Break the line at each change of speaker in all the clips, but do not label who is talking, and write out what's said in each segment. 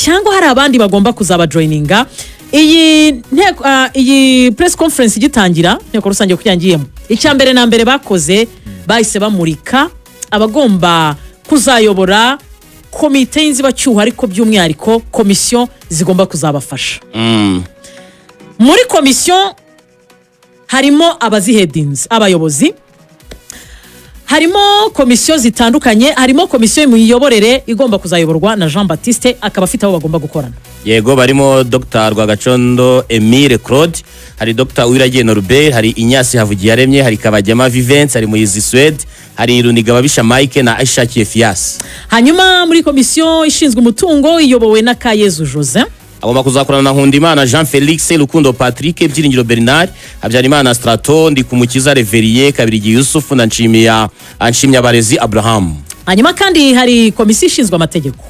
Cyangwa hari abandi bagomba kuzabajoininga? Iyi nteko, iyi press conference igitangira, inteko rusange kuko yangiyemo, icya mbere na mbere bakoze, bahise bamurika abagomba kuzayobora komite y'inzibacyuho, ariko by'umwihariko komisiyo zigomba kuzabafasha. Muri komisiyo harimo abaziheadinze, abayobozi, harimo komisiyo zitandukanye. Harimo komisiyo y'imiyoborere igomba kuzayoborwa na Jean Baptiste, akaba afite abo bagomba gukorana.
Yego, barimo Dr Rwagacondo Emile Claude, hari Dr Uwiragiye Norbert, hari Inyasi Havugiyaremye, hari Kabagema Vivence, hari Muyizi Swede, hari Runigababisha Mike na Aishakiye Fias.
Hanyuma muri komisiyo ishinzwe umutungo iyobowe na Kayezu Jose.
Agomba kuzakorana na Nkundimana Jean Felix, Rukundo Patrick, Byiringiro Bernard, Habyarimana Strato, Ndikumukiza Reveriye, Kabirigi Yusufu na Nshimyabarezi Abraham.
Hanyuma kandi hari komisiyo ishinzwe amategeko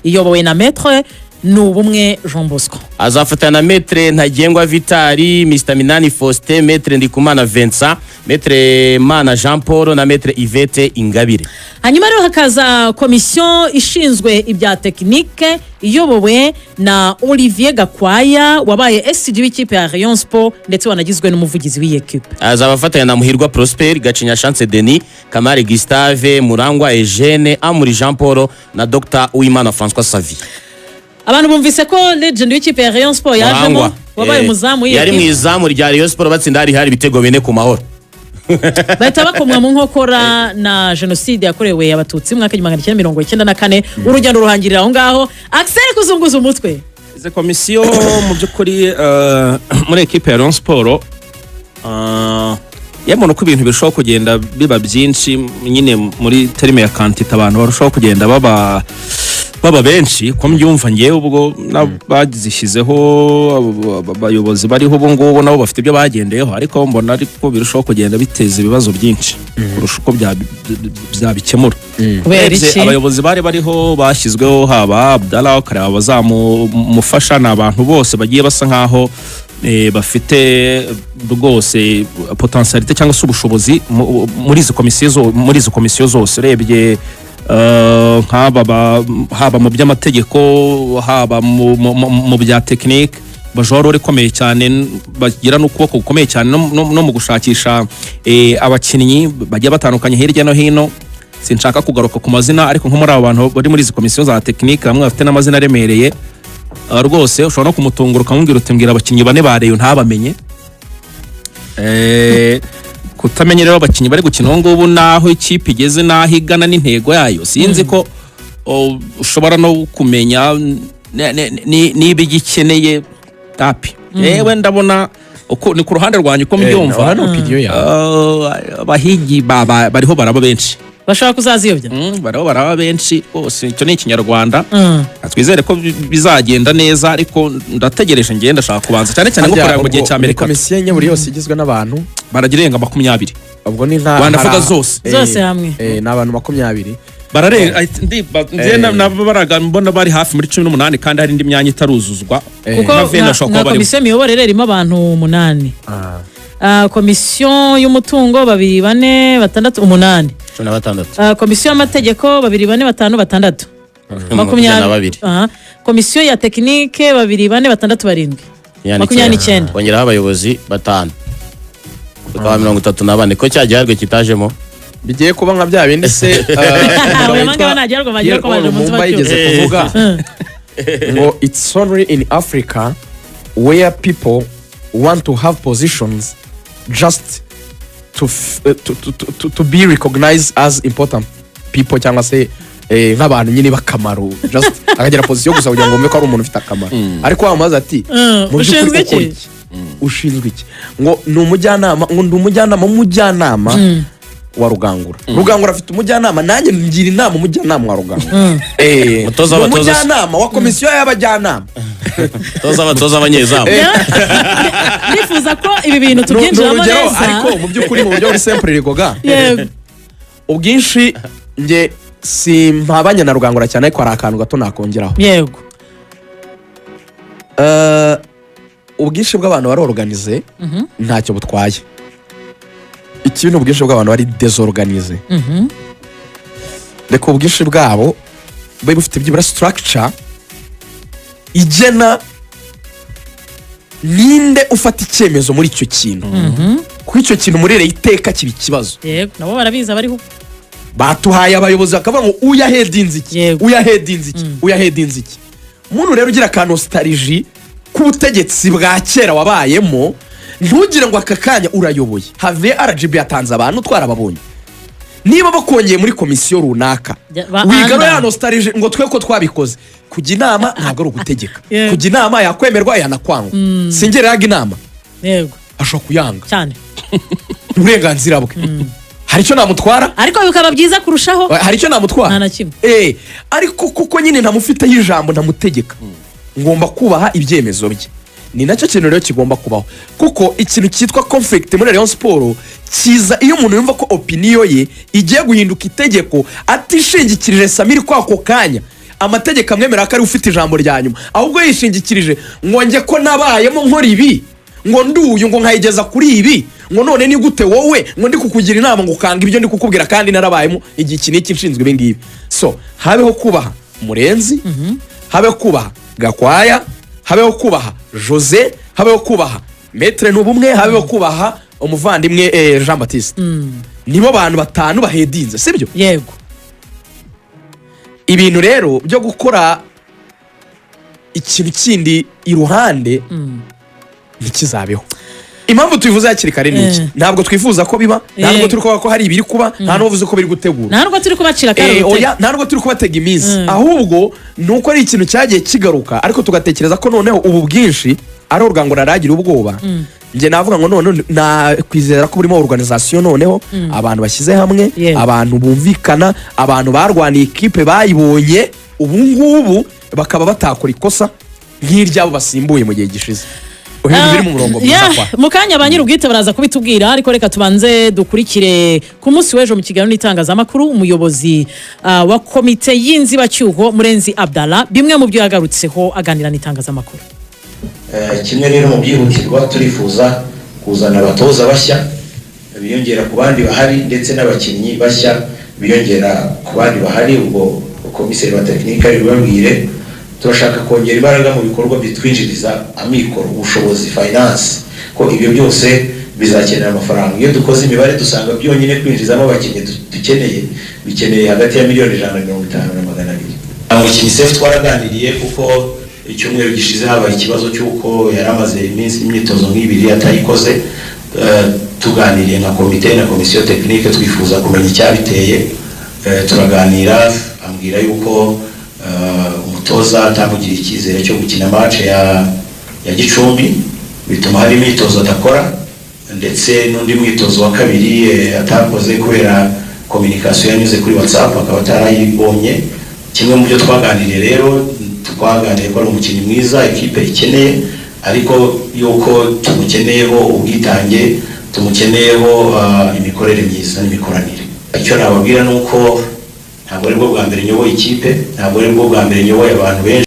iyobowe na Maître Nubumwe Jean Bosco.
Azafatanya na Maître Ntagengwa Vitali, Mr Minani Faustin, Maître Ndikumana Vincent, Maître Mana Jean Paul na Maître Yvette Ingabire.
Hanyuma rero hakaza komisiyo ishinzwe ibya tekinike iyobowe na Olivier Gakwaya, wabaye SG w'ikipe ya Rayon Sport ndetse wanagizwe n'umuvugizi w'iyi ekipe.
Azaba afatanya na Muhirwa Prosper, Gacinya Chance Denis, Kamari Gustave, Murangwa Eugene, Amuri Jean Paul na Dr Uwimana François Xavier.
Abantu bumvise ko legend w'ikipe ya Rayon Sport yajemo.
Murangwa.
Wabaye umuzamu w'iyi
Yari mu
ekipe.
izamu rya Rayon Sport batsinda hari ibitego 4 ku Mahoro.
Bahita bakomwa mu nkokora na jenoside yakorewe Abatutsi mu mwaka w'1994, urugendo ruhangirira aho ngaho. Axel, kuzunguza umutwe.
Izi komisiyo mu by'ukuri, muri ekipe ya Rayon Sport, yabona uko ibintu birushaho kugenda biba byinshi nyine muri terme ya quantité, abantu barushaho kugenda baba benshi, ko mbyumva ngewe. Ubwo n'abazishyizeho, abayobozi bariho ubu ngubu, nabo bafite ibyo bagendeyeho, ariko mbona ariko birushaho kugenda biteza ibibazo byinshi kurusha uko byabikemura.
Kubera
Urebye
iki?
abayobozi bari bariho bashyizweho, haba Abdallah, ukareba abazamufasha, ni abantu bose bagiye basa nkaho bafite rwose potentialité cyangwa se ubushobozi muri izi komisiyo zose. Urebye nk'aba haba mu by'amategeko, haba mu bya tekinike, bajora role ikomeye cyane, bagira n'ukuboko gukomeye cyane no mu gushakisha abakinnyi bagiye batandukanye hirya no hino. Sinshaka kugaruka ku mazina, ariko nko muri abo bantu bari muri izi komisiyo za tekinike, bamwe bafite n'amazina aremereye. Rwose ushobora no kumutungura ukamubwira uti: "Mbwira abakinnyi bane ba Rayon," ntabamenye. Kutamenya rero abakinnyi bari gukina ubu ngubu n'aho ikipe igeze n'aho igana n'intego yayo, sinzi ko ushobora no kumenya niba igikeneye tapi. Yewe, ndabona uko ni ku ruhande rwanjye uko mbyumva.
Nawe ni opinion yawe.
Abahigi bariho baraba benshi.
Bashobora kuzaziyobya.
Bariho baraba benshi rwose, icyo ni Ikinyarwanda. Twizere ko bizagenda neza, ariko ndategereje, ngenda ndashaka kubanza cyane cyane nko kureba mu gihe cya
Ni
mbere.
komisiyo enye, buri yose igizwe n'abantu
Baragirenga 20.
Ubwo ni nka
Wanavuga zose.
Zose hamwe.
Ni abantu 20.
Bararenga, njye nabaraga mbona bari hafi muri 18, kandi hari indi myanya itaruzuzwa.
Kuko
Nka Venda ashobora
nka
kuba barimo.
komisiyo y'imiyoborere irimo abantu umunani. Komisiyo y'umutungo babiri, bane, batandatu, umunani.
16.
Komisiyo y'amategeko babiri, bane, batanu, batandatu, 20.
22.
Aha. Komisiyo ya tekinike babiri, bane, batandatu, barindwi, 29.
Kongeraho abayobozi batanu, bikaba 34, ko cya giharwe kitajemo.
Bigiye kuba nka bya bindi se umugabo
Oya,
witwa
mangaba ntagerwa, bagira ko baje
Pierre
munsi
Lumumba
bacyuye.
yigeze kuvuga ngo "It's only in Africa where people want to have positions just to be recognized as important people," cyangwa se nk'abantu nyine b'akamaro, just akagira position gusa kugira ngo wumve ko ari umuntu ufite akamaro. Ariko wamubaza ati: "Mu by'ukuri
Ushinzwe iki?"
ukora iki? Ushinzwe iki?" Ngo ni umujyanama, ngo ndi umujyanama w'umujyanama wa Rugangura. Rugangura afite umujyanama, nanjye ngira inama umujyanama wa Rugangura.
Mutoza
Ni
w'abatoza se.
umujyanama wa komisiyo y'abajyanama.
Toza abatoza abanyezamu.
Ndifuza ko ibi bintu
Ni
tubyinjiramo
urugero,
neza.
ariko mu by'ukuri, mu buryo buri simple, rigoga ubwinshi, nge simpabanya na Rugangura cyane, ariko hari akantu gato nakongeraho. Ubwinshi bw'abantu bari organisé ntacyo butwaye. Ikibi ni ubwinshi bw'abantu bari désorganisé. Reka ubwinshi bwabo bube bufite byibura structure. Igena ninde ufata icyemezo muri icyo kintu, kuko icyo kintu muri Rayon iteka kiba ikibazo.
Yego, nabo barabizi abariho.
Batuhaye abayobozi bakavuga ngo uyahedinze iki, uyahedinze iki, uyahedinze iki. Umuntu rero ugira akantu nostalgie k'ubutegetsi bwa kera wabayemo, ntugire ngo aka kanya urayoboye. Have RGB yatanze abantu, twarababonye. Niba bakongeye muri komisiyo runaka, wigarura ya nostalgie ngo twe ko twabikoze. Kujya inama ntabwo ari ugutegeka. Kujya inama yakwemerwa, yanakwangwa. Singeraga inama, ashobora kuyanga. Ni uburenganzira bwe. Hari icyo namutwara?
Ariko bikaba byiza kurushaho.
Hari icyo namutwara?
Nta na kimwe.
Ariko kuko nyine ntamufiteho ijambo, ntamutegeka, ngomba kubaha ibyemezo bye. Ni nacyo kintu rero kigomba kubaho, kuko ikintu cyitwa conflict muri Rayon Sport kiza iyo umuntu yumva ko opinion ye igiye guhinduka itegeko, atishingikirije Samiri ko ako kanya amategeko amwemerera ko ari we ufite ijambo rya nyuma, ahubwo yishingikirije ngo njye ko nabayemo nkora ibi, ngo nduyu, ngo nkayigeza kuri ibi, ngo none ni gute wowe ngo ndi kukugira inama ngo ukanga ibyo ndi kukubwira kandi narabayemo igihe iki n'iki nshinzwe ibi ngibi. So habeho kubaha Murenzi, habeho kubaha Gakwaya, habeho kubaha Jose, habeho kubaha Maître Nubumwe, habeho kubaha umuvandimwe Jean Baptiste. Nibo bantu batanu bahedinze, sibyo?
Yego.
Ibintu rero byo gukora ikintu kindi iruhande ntikizabeho. Impamvu tubivuze hakiri kare ni iki? Ntabwo twifuza ko biba, nta nubwo turi kuvuga ko hari ibiri kuba, nta n'uvuze ko biri gutegurwa.
Nta nubwo turi kubacira kare.
Oya, nta nubwo turi kubatega iminsi, ahubwo ni uko ari ikintu cyagiye kigaruka, ariko tugatekereza ko noneho ubu bwinshi ari urwango raragira ubwoba. Njye navuga ngo none nakwizera ko burimo organisation, noneho abantu bashyize hamwe, abantu bumvikana, abantu barwaniye ikipe bayibonye, ubu ngubu bakaba batakora ikosa nk'iryabo basimbuye mu gihe gishize. Ibintu biri mu murongo mwiza kwa
Mu kanya ba nyir'ubwite baraza kubitubwira, ariko reka tubanze dukurikire ku munsi w'ejo mu kiganiro n'itangazamakuru umuyobozi wa komite y'inzibacyuho, Murenzi Abdallah, bimwe mu byo yagarutseho aganira n'itangazamakuru.
Kimwe rero mu byihutirwa, turifuza kuzana abatoza bashya biyongera ku bandi bahari, ndetse n'abakinnyi bashya biyongera ku bandi bahari. Ubwo komiseri wa tekinike ari bubabwire. Turashaka kongera imbaraga mu bikorwa bitwinjiriza amikoro, ubushobozi, finance, ko ibyo byose bizakenera amafaranga. Iyo dukoze imibare dusanga byonyine kwinjizamo abakinnyi dukeneye bikeneye hagati ya miliyoni 150 na 200. Umukinnyi Sefu twaraganiriye, kuko icyumweru gishize habaye ikibazo cy'uko yari amaze iminsi imyitozo nk'ibiri atayikoze. Tuganiriye nka komite na komisiyo tekinike, twifuza kumenya icyabiteye. Turaganira, ambwira yuko umutoza atamugiriye icyizere cyo gukina match ya Gicumbi, bituma hari imyitozo adakora, ndetse n'undi mwitozo wa kabiri atakoze kubera communication yanyuze kuri WhatsApp akaba atarayibonye. Kimwe mu byo twaganiriye rero, twaganiriye ko ari umukinnyi mwiza ikipe ikeneye, ariko yuko tumukeneyeho ubwitange, tumukeneyeho imikorere myiza n'imikoranire. Icyo nababwira ni uko ntabwo aribwo bwa mbere nyoboye ikipe, ntabwo aribwo bwa mbere nyoboye abantu benshi.